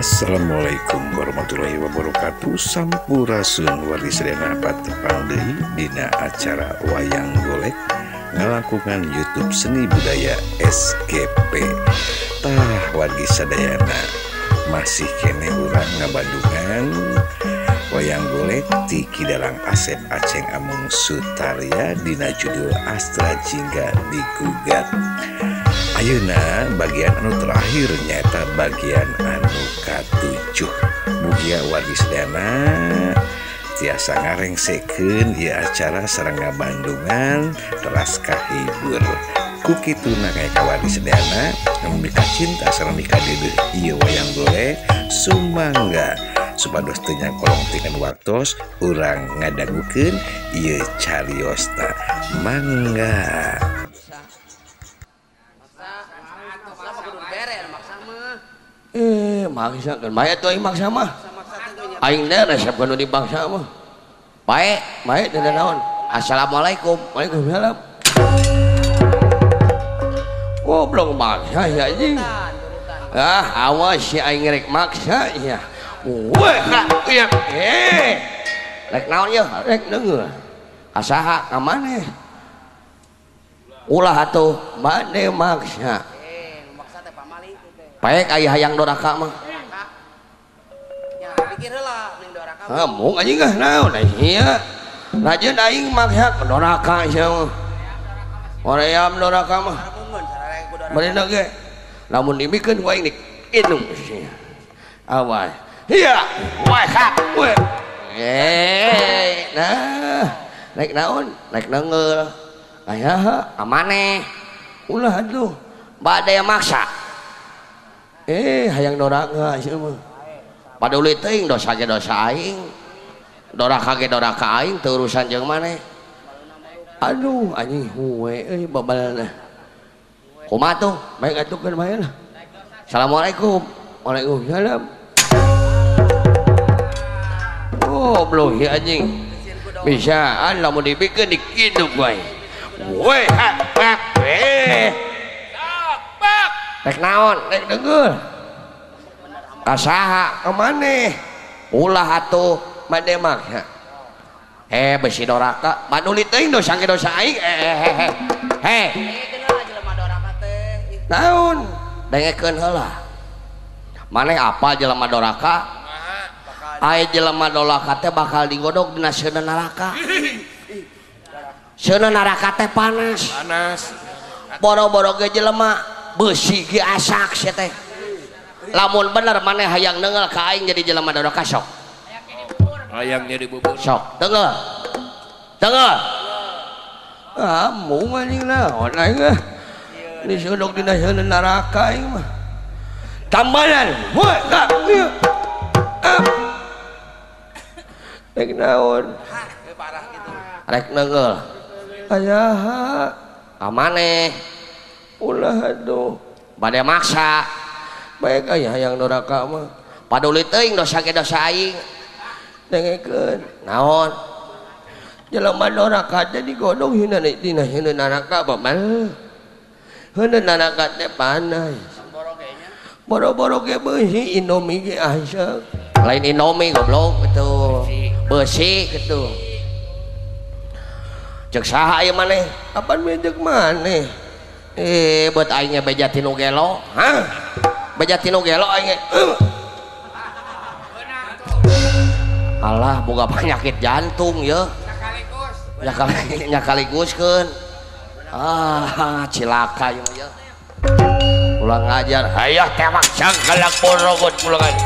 Assalamualaikum warahmatullahi wabarakatuh. Sampurasun wargi sadayana patepang deui dina acara Wayang Golek ngalakukan YouTube Seni Budaya SGP. Tah wargi sadayana masih kene urang ngabandungan Wayang Golek ti Ki Dalang Asep Aceng Amung Sutarya dina judul Astra Jingga Digugat. Ayeuna bagian anu terakhir nyaeta bagian anu katujuh. Mugia wargi sadayana tiasa ngarengsekeun ieu acara sareng ngabandungan teras kahibur. Ku kituna kaya ka wargi sadayana anu mikacinta sareng mikadeudeut ieu wayang golek sumangga supados teu nyakolong tingkan waktos urang ngadangukeun ieu cariosna. Mangga. Maksa kan bae atuh aing maksa mah. Aing teh resep nu dibaksa mah. Bae, bae teh naon? Assalamualaikum. Waalaikumsalam. Goblok maksa ya anjing. Ah, awas si aing rek maksa ya. Weh, iya. Rek naon yeuh? Rek deungeul. Ka saha? Ka maneh? Ulah atuh bade maksa. Paek aya hayang doraka mah. Ya pikir heula ning doraka. Heuh, mung anjing ah naon ieu. Rajeun aing maksa doraka sia mah. Hoream doraka mah. Barina ge. Lamun dimikeun ku aing diinum sia. Awas. Hiya, wah kak. We. Nah, rek naon? Rek neungeul. Aya ka maneh? Ulah atuh. Bade maksa. Hayang doraka sia mah. Paduli teuing dosa ge dosa aing. Doraka ge doraka aing teu urusan jeung maneh. Aduh anjing huwe euy babalna. Kumaha tuh? Baik atuh keun bae lah. Assalamualaikum. Waalaikumsalam. Oh, belum ya anjing. Bisaan lamun dibikeun dikidup wae. Weh, hak hak. Rek naon? Rek deungeul. Ka saha? Ka maneh? Ulah atuh made maksa. Besi doraka. Maduli teuing dosa ge dosa aing. He. Jelema doraka teh. Naon? Dengekeun heula. Maneh apa jelema doraka? Aya jelema doraka teh bakal digodog dina seuneu neraka. Seuneu neraka teh panas. Panas. Boro-boro ge jelema besi ge asak sia teh. Lamun bener maneh hayang neunggeul ka aing jadi jelema doraka sok. Hayang jadi bubur. Sok, teunggeul. Teunggeul. Ah, mung anjing naon aing ah. Disodok dina seuneu neraka aing mah. Tambalan. Woi, ka. Up. Rek naon? Parah kitu. Rek neunggeul. Aya ka maneh? Ulah atuh bade maksa. Baik aya hayang doraka mah. Paduli teuing dosa ge dosa aing. Dengekeun. Naon? Jelema doraka teh digodong hina dina hina neraka babal. Hina neraka teh panas. Boro-boro ge beusi Indomie ge asek. Lain Indomie goblok gitu. Beusi gitu. Ceuk saha ieu maneh? Apan we ceuk maneh? Buat aingnya beja tinu gelo. Hah? Beja tinu gelo aingnya. Alah, boga penyakit jantung ya. Nyakaliguskeun. Ah, cilaka ieu mah ya. Ulang ajar. Hayah tewak sangkalak borogot ulangan.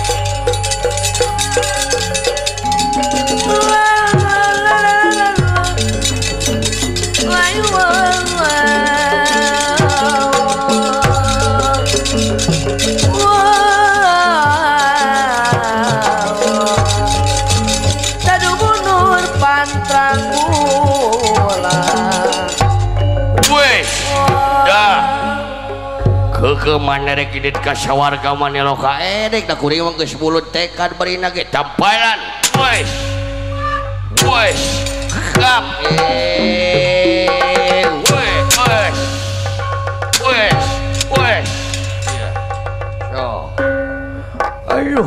Ke mana rek idit ka sawarga maneh loka edek da kuring mah geus bulut tekad barina ge tampalan. Wes. Wes. Kap. Wes. Wes. Wes. Aduh,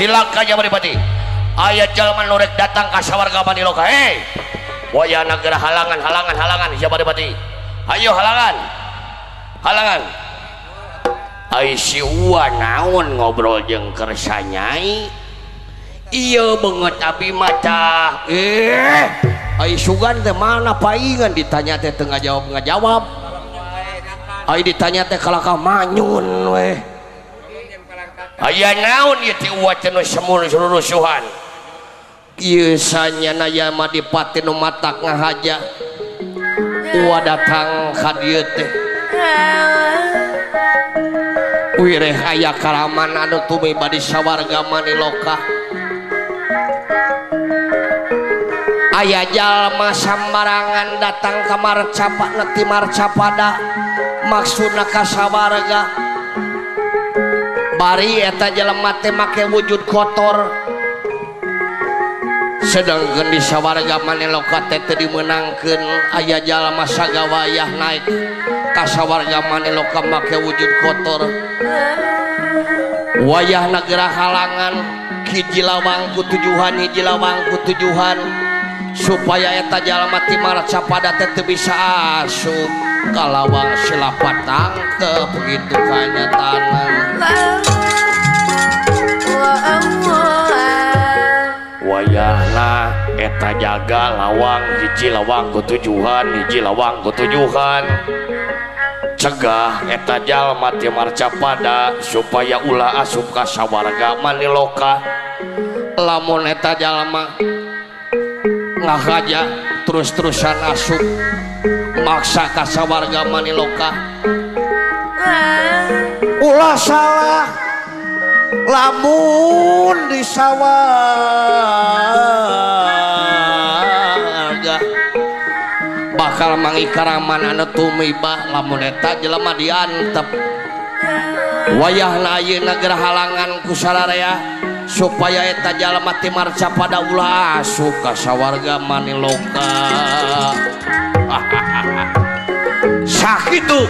Cilaka Jamadipati. Aya jalma nu rek datang ka sawarga Maniloka. Hei. Wayahna geura halangan halangan halangan Jamadipati. Ayo halangan. Halangan. Ai si Uwa naon ngobrol jeung Kersa Nyai. Ieu beungeut abi mata. Ai sugan teh mana paingan ditanya teh teu ngajawab ngajawab. Ai ditanya teh kalakah manyun weh. Aya naon ieu ti Uwa teh nu semun rurusuhan. Ieu sanyana Yamadipati nu matak ngahaja. Uwa datang ka dieu teh. Wireh aya karaman anu tumiba di sawarga Maniloka. Aya jalma sambarangan datang ka Marcapa ti Marcapada maksudna ka sawarga. Bari eta jelema teh make wujud kotor. Sedangkeun di sawarga Maniloka teh teu dimeunangkeun aya jalma sagawayah naik ka sawarga Maniloka make wujud kotor. Wayahna geura halangan hiji lawang ku tujuhan hiji lawang ku tujuhan supaya eta jalma ti Marcapada teh teu bisa asup ka lawang silapa tangkep begitu kanyataana. Wayahna eta jaga lawang hiji lawang ku tujuhan hiji lawang ku tujuhan cegah eta jalma ti Marcapada supaya ulah asup ka sawarga Maniloka. Lamun eta jalma ngahaja terus-terusan asup maksa ka sawarga Maniloka, ulah salah lamun di sawarga bakal mangikaraman anu tumiba lamun eta jelema diantep. Wayahna ayeuna geura halangan ku sararea supaya eta jalma ti Marcapada ulah asup ka sawarga Maniloka. Sakitu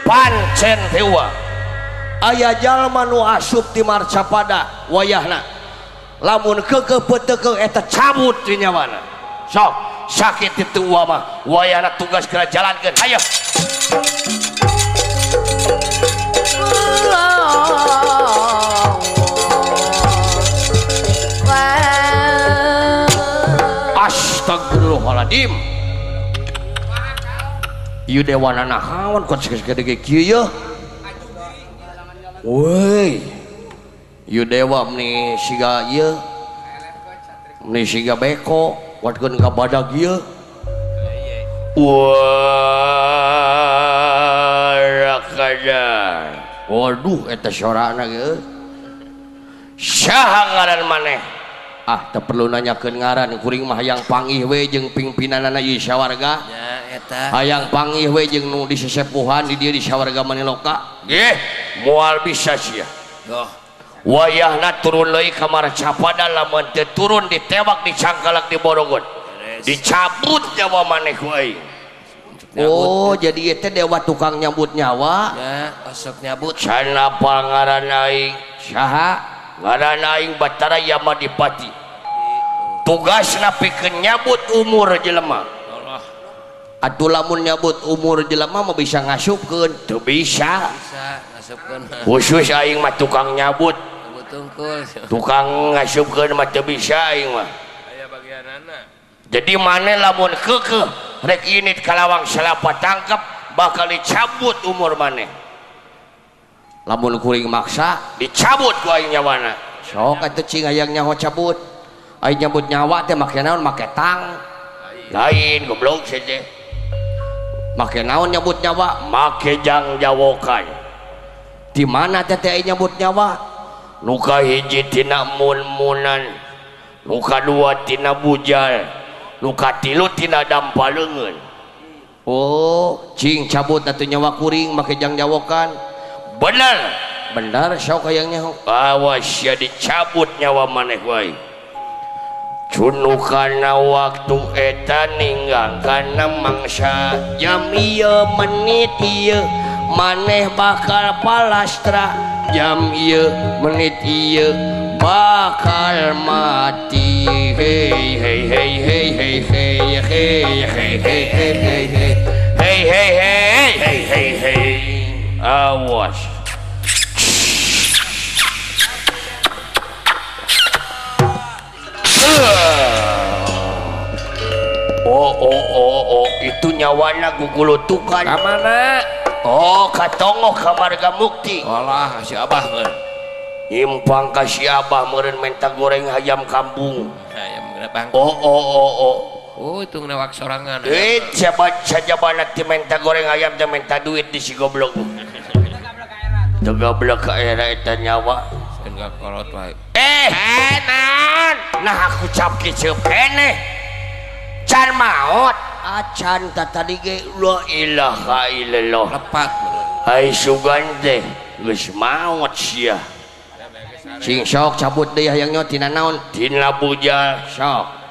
pancen dewa aya jalma nu asup ti Marcapada wayahna lamun keukeuh peuteukeuh eta cabut ti nyawana. Sok sakit itu Uwa mah wayahna tugas geura jalankeun. Hayo. Astagfirullahaladzim. Ieu dewana nahaon kon sagede ge kieu yeuh. Woi. Ieu dewa meni siga ieu. Meni siga beko watkeun ka badag ieu. Wah, rakada. Waduh eta sorana ge. Saha ngaran maneh? Ah, teu perlu nanyakeun ngaran, kuring mah hayang panggih we jeung pingpinanana ieu sawarga. Ya eta. Hayang panggih we jeung nu disesepuhan di dieu di sawarga Maniloka. Nggih, moal bisa sia. Doh. Wayahna turun deui ka Marcapada lamun teu turun ditewak dicangkalak di Borogot. Dicabut nyawa maneh ku aing. Oh, jadi ieu teh dewa tukang nyabut nyawa. Ya, osok nyabut. Sana pangaran aing. Saha? Ngaran aing Batara Yamadipati. Tugasna pikeun nyabut umur jelema. Atuh lamun nyabut umur jelema mah bisa ngasupkeun. Teu bisa. Bisa ngasupkeun. Khusus aing mah tukang nyabut. Tukang ngasupkeun mah teu bisa aing mah. Aya bagianana. Jadi maneh lamun keukeuh rek init ka lawang salapa tangkep bakal dicabut umur maneh. Lamun kuring maksa dicabut ku aing nyawana. Sok atuh cing hayang nyaho cabut. Aing nyabut nyawa teh make naon? Make tang. Lain goblok sia teh. Make naon nyabut nyawa? Make jang jawokan. Di mana teh teh aing nyabut nyawa? Nu kahiji tina mun-munan, nu kadua tina bujal, nu katilu tina dampaleungeun. Oh, cing cabut atuh nyawa kuring make jang jawokan. Bener bener sok hayang nyaho. Awas sia dicabut nyawa maneh wae. Cunu kana waktu eta ninggang kana mangsa jam ieu menit ieu maneh bakal palastra jam ieu menit ieu bakal mati. Hey hey hey hey hey hey hey hey hey hey hey hey hey hey hey hey hey. Awas. Oh oh oh oh, itu nyawana gugulutukan. Ka mana? Oh, katongoh ka Marga Mukti. Olah si Abah meureun. Nyimpang ka si Abah meureun menta goreng hayam kampung. Hayam bang. Oh oh oh oh. Oh, itu ngewak sorangan. Eh, siapa sajabana ti menta goreng ayam teh menta duit di si goblok. Teu goblok ka era eta nyawa. Sieun ka kolot wae. Eh, naon? Nah aku cap kiceup keneh. Can maot. Acan ta tadi ge la ilaha illallah. Lepat. Ai sugan teh geus maot sia. Sing sok cabut deui hayang nyawa tina naon? Tina bujal sok.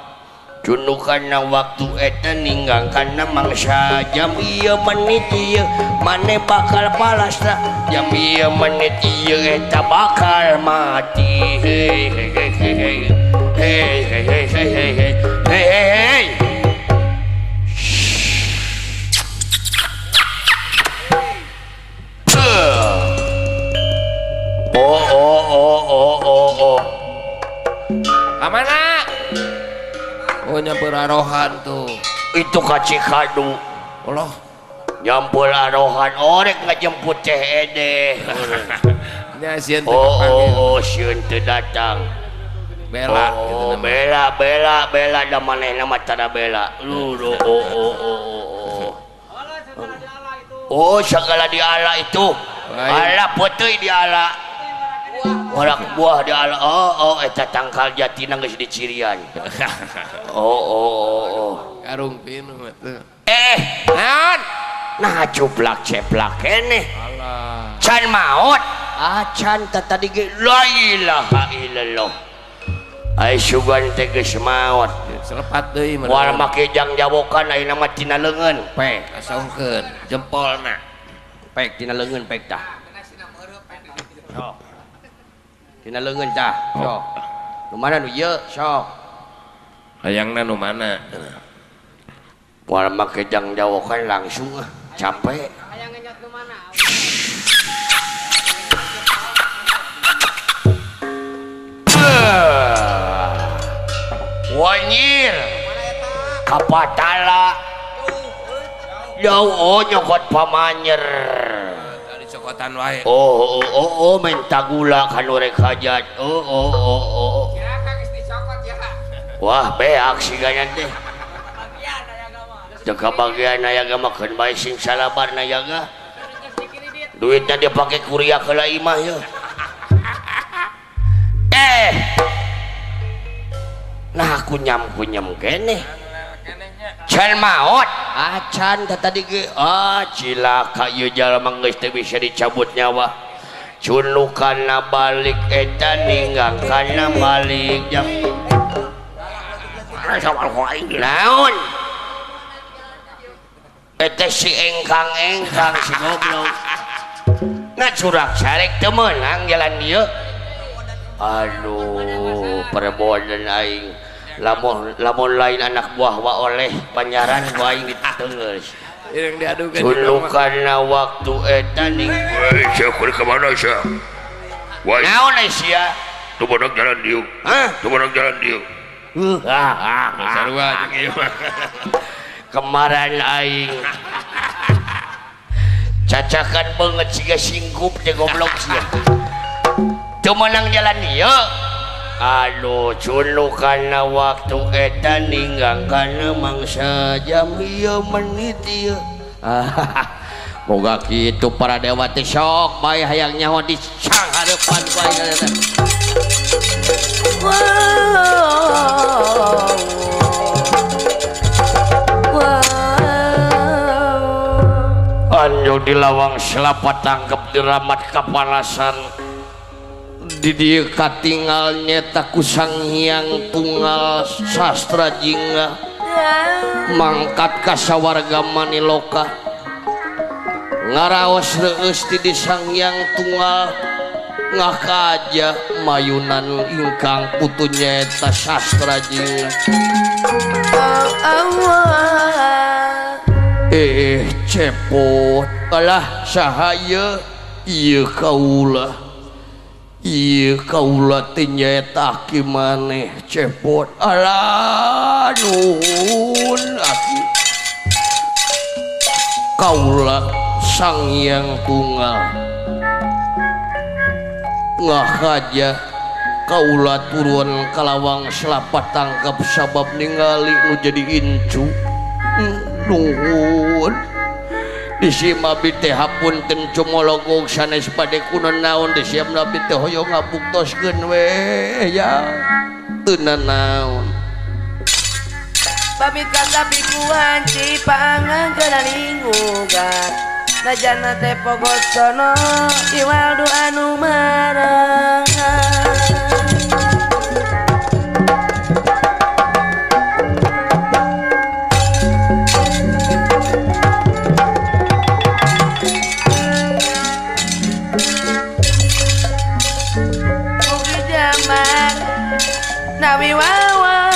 Cundukanna waktu eta ninggangkanna mangsa jam ieu menit ieu mane bakal palasna jam ieu menit ieu eta bakal mati. Hei hei hei hei hei hei hei hei hei hei hei. Oh oh oh oh oh oh. Kamana? Oh, nyampur arohan tuh. Itu ka Cikadu. Allah. Nyampur arohan orek ngajemput teh Ede. Nya sieun teu Oh kapanggil. oh oh, sieun teu datang. Bela gitu Oh, nama. bela bela bela da manehna mah tara bela. Lu oh oh oh oh oh. Oh, segala di ala itu. Lain. Ala peuteui di ala. Warak buah di ala. Oh oh eta tangkal jatina geus dicirian. Oh oh oh oh. Karung pinu atuh. Eh, Naon? nah cuplak ceplak keneh. Alah. Can maot. Acan ta tadi ge la ilaha illallah. Ai sugan teh geus maot. Selepat deui meureun. Moal make jang jawokan ayeuna mah tina leungeun. Pek, Kasongkeun jempolna. pek tina leungeun pek tah. Sok. Tina leungeun tah, sok. Nu mana nu ieu sok. Hayangna nu mana? Moal make jang jawokan langsung ah, capek. Hayang ngenyot nu mana? Wanyir kapatala jauh oh nyokot pamanyer. Tadi cokotan wae. Oh oh oh oh minta gula kanu rek hajat. Oh oh oh oh. Ya Kang geus dicokot ya. Wah beak sigana teh. Bagian aya mah. Teu kabagian aya mah keun bae sing salabar na jaga. Geus dikredit. Duitna dipake kuria heula imah ye. Eh. Nah aku nyam-kunyam keneh. Can maot. Acan ta tadi ge. Ah cilaka ieu jalma geus teu bisa dicabut nyawa. Cunukana balik eta ninggangkana balik jam. Naon? Eta si engkang-engkang si goblok. Ngacurak carek teu meunang jalan dieu. Aduh, perbodan aing. Lamun lamun lain anak buah wa oleh panyaran ku aing diteungeus. Yang diadukeun. Cunukana waktu eta ning. Woi, sia kudu ka mana sia? Woi, Naon ai sia? teu bodak jalan dieu. Hah? Teu bodak jalan dieu. Sarua jeung ieu mah. Kemarin aing cacakan banget siga singkup teh goblok sia. Teu meunang jalan ieu. Aduh, cunukana waktu eta ninggangkana mangsa jam ieu menit ieu. Moga kitu para dewa teh sok bae hayang nyaho di cang hareupan ku aing eta. Anjo di lawang selapa tangkep diramat kapanasan. Di dieu katingal nyeta ku Sang Hyang Tunggal Sastra Jingga mangkat ka sawarga Maniloka ngaraos reueus ti di Sang Hyang Tunggal Ngakaja mayunan ingkang putu nyaeta sastra jinga. Cepot alah sahaya ieu kaula. Ieu kaula teh nyaeta aki maneh cepot. Alah nuhun aki. Kaula Sang Hyang Tunggal. Ngakaja kaula turun kalawang selapat tangkap sabab ningali nu jadi incu. Nuhun disiam abdi teh hapunten cumologog sanes bade kunaon naon disiam abdi teh hoyong ngabuktoskeun we ya teu nanaon. Pamit katapi ku wanci pangangan lingugat najana teh pogosono iwal du anu marang. Mugi jaman nawi wawa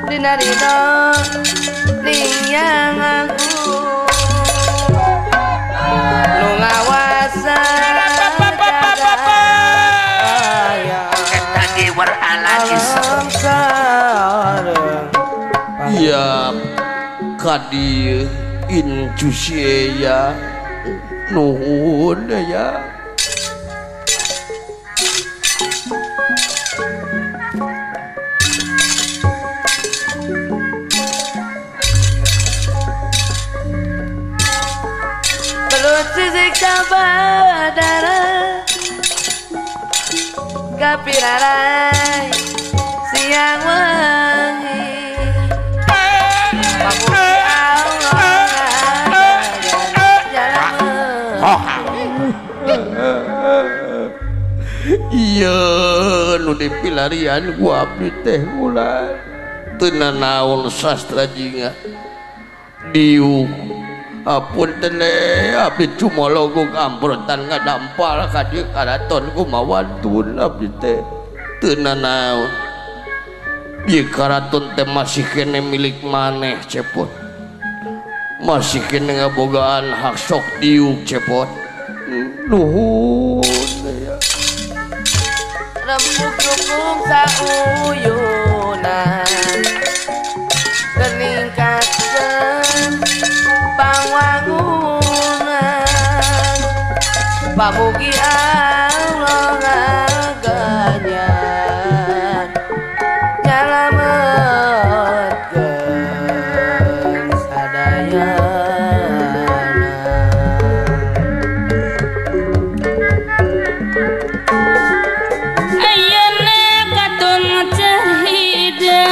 dina rino niyang aku nu ngawasa eta ge waralagis. Ya kadi incu ya nuhun ya. Sisik sabadara kapirarai siang wangi pamugi Allah jalan. Iya nu dipilarian ku abdi teh ulah teu nanaon sastra jinga diuk. Apunten abdi cumologog amprotan ngadampal ka dieu karaton kumawantun abdi teh teu nanaon. Ieu karaton teh masih kene milik maneh cepot. Masih kene ngabogaan hak sok diuk cepot. Nuhun ya. Rempuk rukung sauyunan keningkatkeun pangwangunan pamugi Allah ngaganyan nyalametkeun sadayana. Ayeuna katun cerida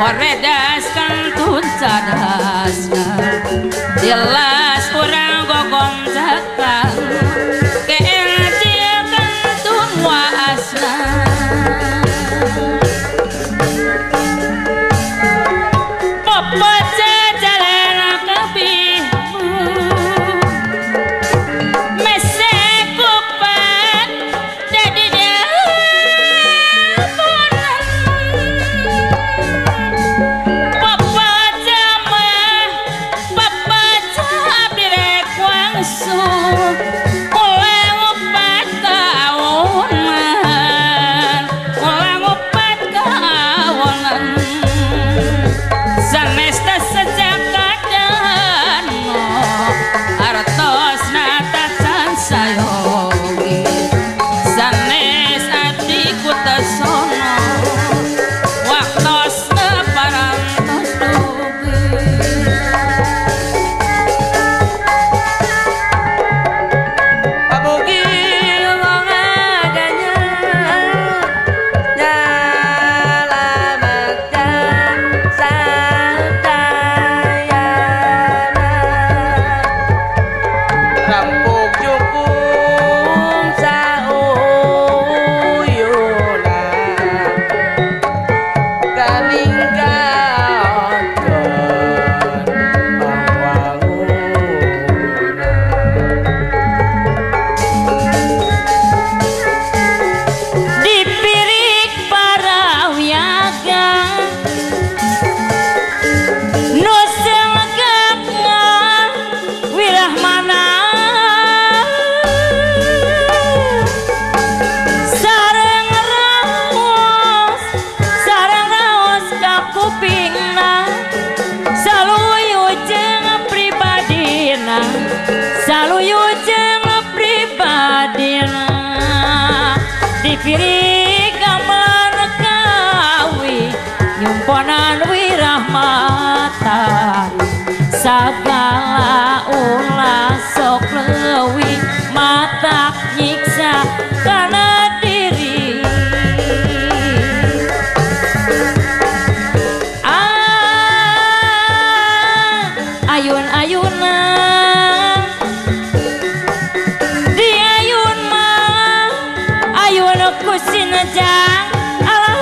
koredas kantun cadasna jelas kurang gogonjakan keencil kantun waasna. Popoca jalan kebimu mese kupat jadi Saluyu jeung pribadina dipiri gamelan kawi nyumponan wirahmata sagala ulah sok leuwih mata nyiksa kana diri. Ah, ayun-ayunan di ayun mah ayun ku sinejang alah.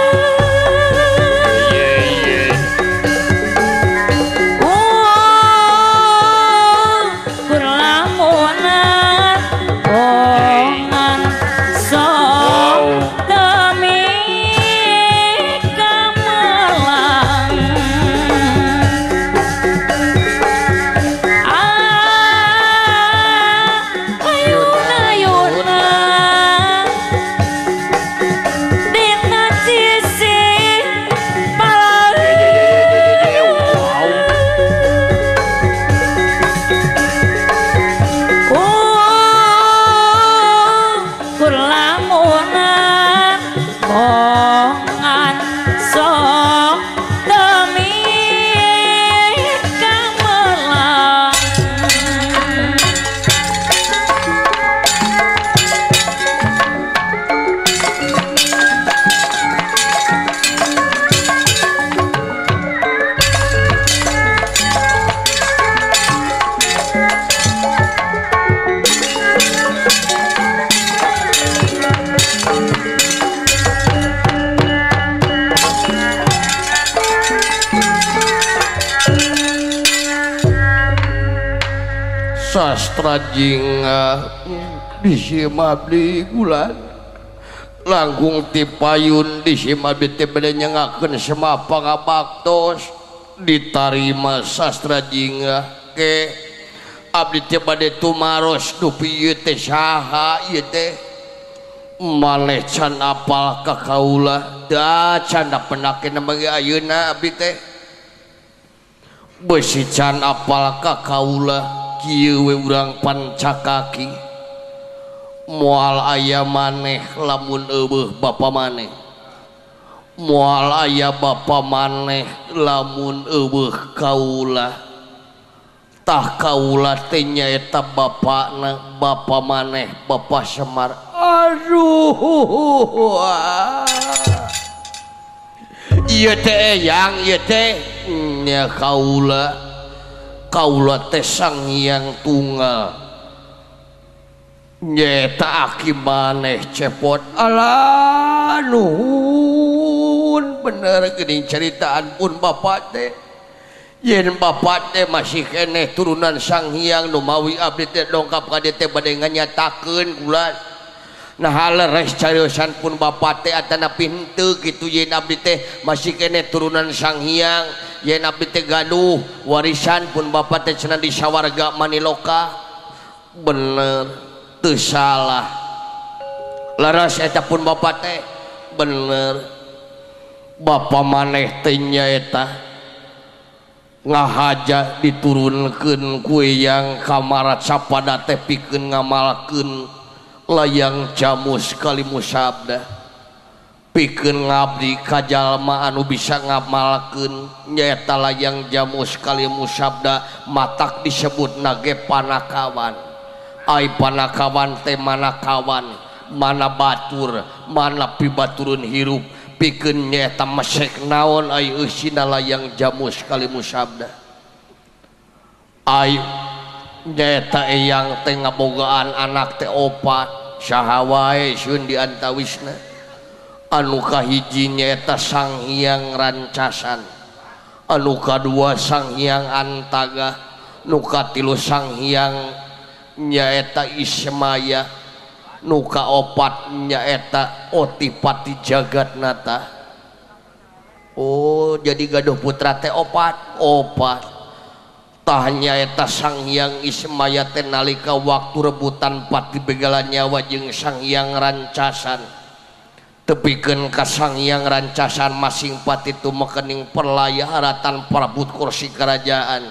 Sastra jingga disimabdi gulan langkung tipayun disimabdi teh bade nyengakeun semapa ngabaktos ditarima sastra jingga ke abdi teh bade tumaros dupi ieu teh saha ieu teh maneh can apal ka kaula da can penake bagi ayeuna abdi teh beusi can apal ka kaula kieu we urang pancakaki moal aya maneh lamun eueuh bapa maneh moal aya bapa maneh lamun eueuh kaula tah kaula teh nyaeta bapana bapa maneh bapa Semar. Aduh, ieu teh eyang ieu teh nya kaula kaula teh Sang Hyang Tunggal nyaeta aki maneh cepot. Alah nuhun bener geuning ceritaan pun bapak teh yen bapak teh masih keneh turunan Sang Hyang nu mawi abdi teh dongkap ka dieu teh bade nganyatakeun kula. Nah leres cariosan pun bapak teh atanapi henteu kitu yen abdi teh masih keneh turunan Sang Hyang yen abdi teh gaduh warisan pun bapak teh cenah di sawarga maniloka. Bener teu salah leres eta pun bapak teh bener bapa maneh teh nyaeta ngahaja diturunkeun ku Eyang Kamarat sapada teh pikeun ngamalkeun layang jamus kalimusabda pikeun ngabdi ka jalma anu bisa ngamalkeun nyaeta layang jamus kalimusabda matak disebutna ge panakawan. Ai panakawan teh manakawan mana batur mana pibaturun hirup pikeun nyaeta mesek naon ai eusina layang jamus kalimusabda. Ai nyaeta eyang teh ngabogaan anak teh opat saha wae sieun di antawisna anu kahiji nyaeta Sang Hyang Rancasan anu kadua Sang Hyang Antaga nu katilu Sang Hyang nyaeta Ismaya nu kaopat nyaeta Otipati Jagatnata. Oh jadi gaduh putra teh opat opat. Tah nyaeta Sang Hyang Ismaya teh nalika waktu rebutan pati begala nyawa jeung Sang Hyang Rancasan tepikeun ka Sang Hyang Rancasan masing pati tumekening perlayaharatan parabut kursi kerajaan.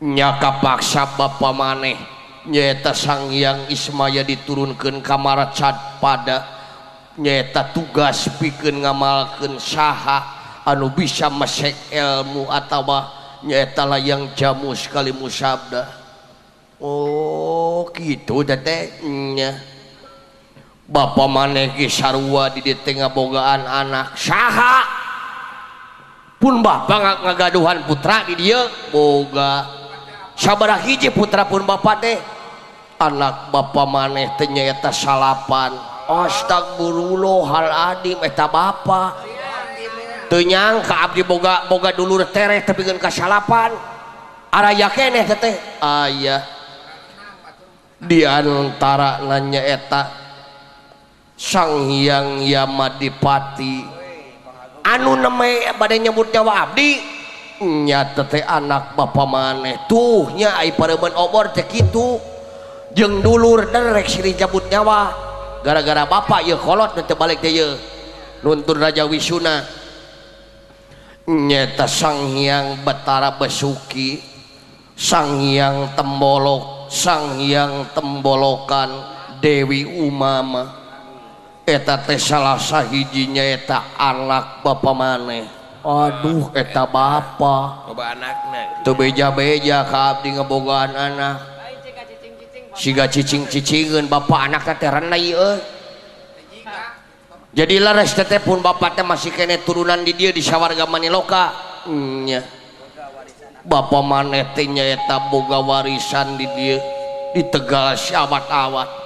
Nya kapaksa bapa maneh nyaeta Sang Hyang Ismaya diturunkeun ka Marcapada nyaeta tugas pikeun ngamalkeun saha anu bisa mesek ilmu atawa nyaeta layang jamu sekali musabda. Oh kitu teh nya. Bapa maneh ge sarua di dieu teh ngabogaan anak saha pun bapak ngagaduhan putra di dieu boga sabaraha hiji putra pun bapak teh anak bapa maneh teh nyaeta salapan. Astagfirullahaladzim eta bapa teu nyangka abdi boga boga dulur tereh tepikeun ka salapan araya keneh teh aya di antara nyaeta Sang Hyang Yamadipati anu neme bade nyebut nyawa abdi nya teh anak bapa maneh tuh nya ai pareumeun obor teh kitu jeung dulur derek silih jabut nyawa gara-gara bapak ieu kolot nu teu balik teh ieu nuntun Raja Wisuna nyata Sang Hyang Betara Besuki Sang Hyang Tembolok Sang Hyang Tembolokan Dewi Umama eta teh salah sahiji nyaeta anak bapa maneh. Aduh eta bapa loba anakna teu beja-beja ka abdi ngebogaan anak siga cicing-cicingeun bapa anakna teh renai euy. Jadi leres teh pun bapa teh masih keneh turunan di dieu di sawarga Maniloka nya. Bapa maneh teh nyaeta boga warisan di dieu di Tegal Siawat-awat.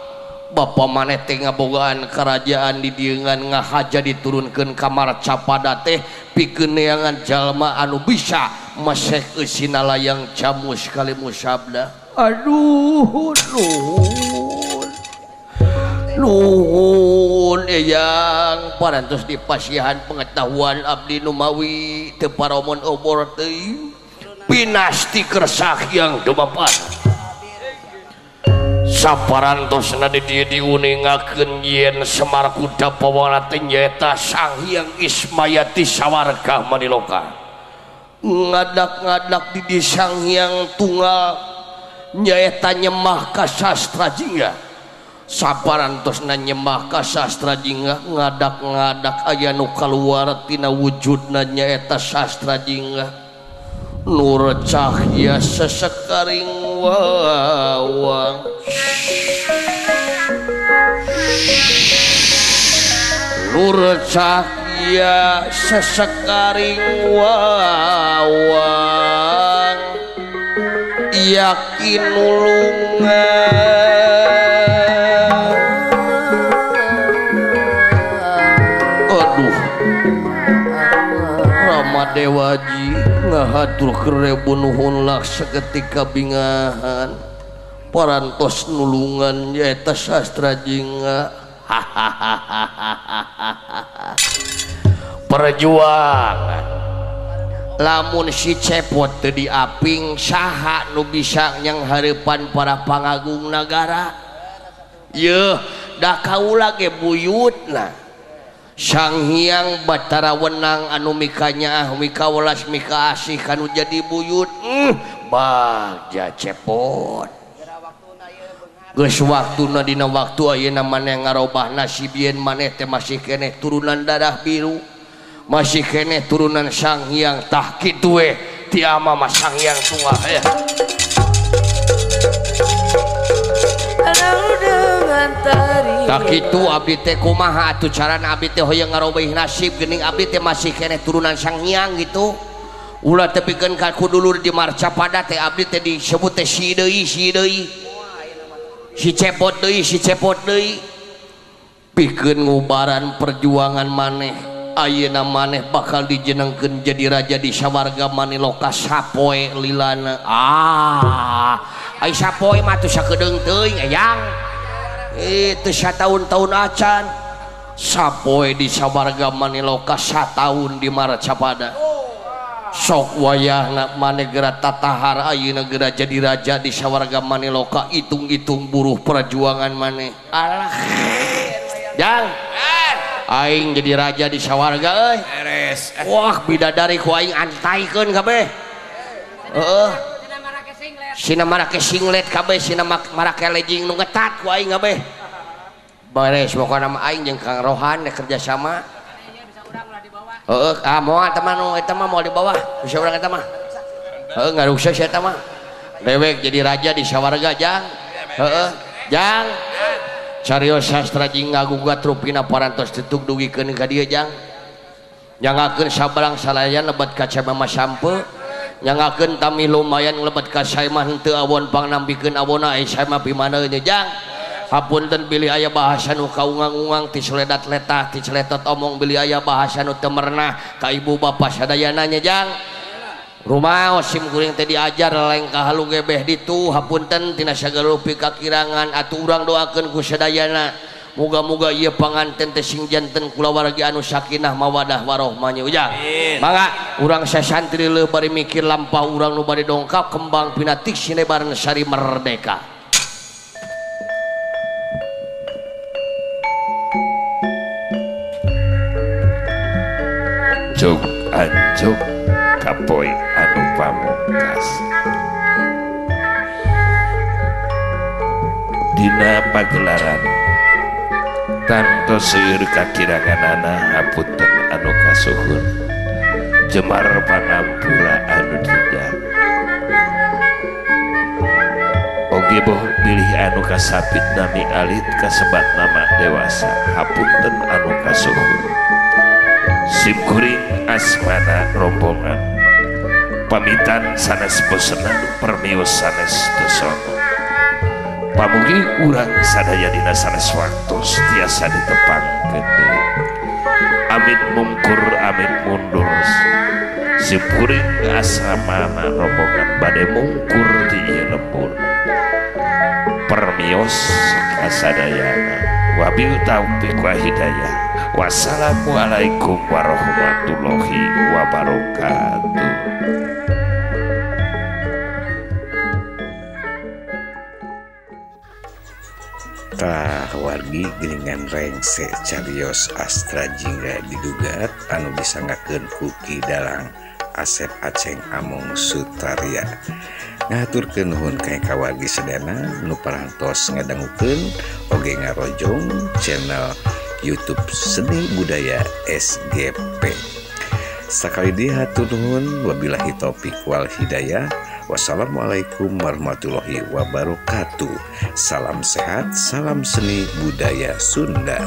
Bapa maneh teh ngabogaan kerajaan di dieu ngan ngahaja diturunkeun ka Marcapada teh pikeun neangan jalma anu bisa mesek eusina layang jamu sekali musabda. Aduh nuhun nuhun eyang parantos dipasihan pengetahuan abdi Numawi teu paromon obor teuing pinasti kersak yang dumapan. Saparantosna di dieu diuningakeun yen Semar Kuda Pawana teh nyaeta Sang Hyang Ismaya ti sawarga Maniloka. Ngadak-ngadak di dieu Sang Hyang Tunggal nyaeta nyemah ka sastra jingga. Saparantosna nyemah ka sastra jingga ngadak-ngadak aya nu kaluar tina wujudna nyaeta sastra jingga. Nur cahya sesekaring wawang nur cahya sesekaring wawang yakin nulungan. Aduh Rama Dewaji ngahatur kerebu nuhun laksa ketika bingahan parantos nulungan nyaeta sastra jingga. Perjuangan lamun si Cepot teu diaping saha nu bisa nyanghareupan para pangagung nagara yeuh da kaula ge buyutna Sang Hyang Batara Wenang anu mikanyaah mikawelas mikaasih kanu jadi buyut bagja Cepot geus waktuna dina waktu ayeuna maneh ngarobah nasib yen maneh teh masih keneh turunan darah biru masih keneh turunan Sang Hyang tah kitu we ti ama mah Sang Hyang Tunggal ya. Tak kitu abdi teh kumaha atuh carana abdi teh hoyong ngarobah nasib geuning abdi teh masih keneh turunan Sang Hyang gitu. Ulah tepikeun ka ku dulur di Marcapada teh abdi teh disebut teh si deui si deui si Cepot deui si Cepot deui pikeun ngubaran perjuangan maneh ayeuna maneh bakal dijenengkeun jadi raja di sawarga Maniloka sapoe lilana. Ah ai sapoe mah teu sakedeung teuing eyang itu satahun-tahun acan sapoe di sawarga Maniloka sataun di Marcapada sok wayahna maneh geura tatahar ayeuna geura jadi raja di sawarga Maniloka hitung-hitung buruh perjuangan maneh. Alah jang aing jadi raja di sawarga euy. Wah bidadari ku aing antaikeun kabeh. Heeh. Sina marake singlet kabeh sina marake legging nu ngetat ku aing kabeh. Beres pokona mah aing jeung Kang Rohan kerja sama. Heeh, ah moal eta mah nu eta mah moal di bawah, bisa urang eta mah. Heeh, ngarukses eta mah. Dewek jadi raja di sawarga jang. Heeh, jang. Carios sastra jeung ngagugat rupina parantos tetug dugikeun ka dieu jang. Nyangakeun sabarang salayan lebet ka Cemama sampe. Nyangakeun tami lumayan lebet ka saemah henteu awon pangnambikeun awonna ai saemah pimaneun jang. Hapunten bilih aya bahasa nu kaungang-ungang ti seledat letah ti celetot omong bilih aya bahasa nu teu merenah ka ibu bapa sadayana nya jang. Rumaos sim kuring teh diajar lengkah halu gebeh ditu hapunten tina sagala rupi kakirangan atuh urang doakeun ku sadayana muga-muga ieu panganten teh sing janten kulawargi anu sakinah mawadah warohmah nya ujang. Mangga urang sasantri leuh bari mikir lampah urang nu bade dongkap kembang pinatik sinebaran sari merdeka. Jog anjog kapoe anu pamungkas dina pagelaran tanto seueur kakiranganana hapunten anu kasuhun jemar pangampura anu dinda oge boh bilih anu kasapit nami alit kasebat nama dewasa hapunten anu kasuhun simkuring asmana rombongan pamitan sanes bosenan permios sanes dosono pamugi urang sadaya dina sanes waktos tiasa ditepangkeun deui amit mungkur amit mundur simkuring asmana rombongan bade mungkur di ieu lembur permios kasadayana wabil taufiq wa hidayah. Wassalamualaikum warahmatullahi wabarakatuh. Tah wargi geuningan rengse carios Astra Jingga digugat anu disangakeun ku Ki Dalang Asep Aceng Amung Sutarya. Ngahaturkeun nuhun ka kawargi sadayana nu parantos ngadangukeun oge ngarojong channel YouTube Seni Budaya SGP. Sakali deui hatur nuhun, wabillahi taufik wal hidayah. Wassalamualaikum warahmatullahi wabarakatuh. Salam sehat, salam seni budaya Sunda.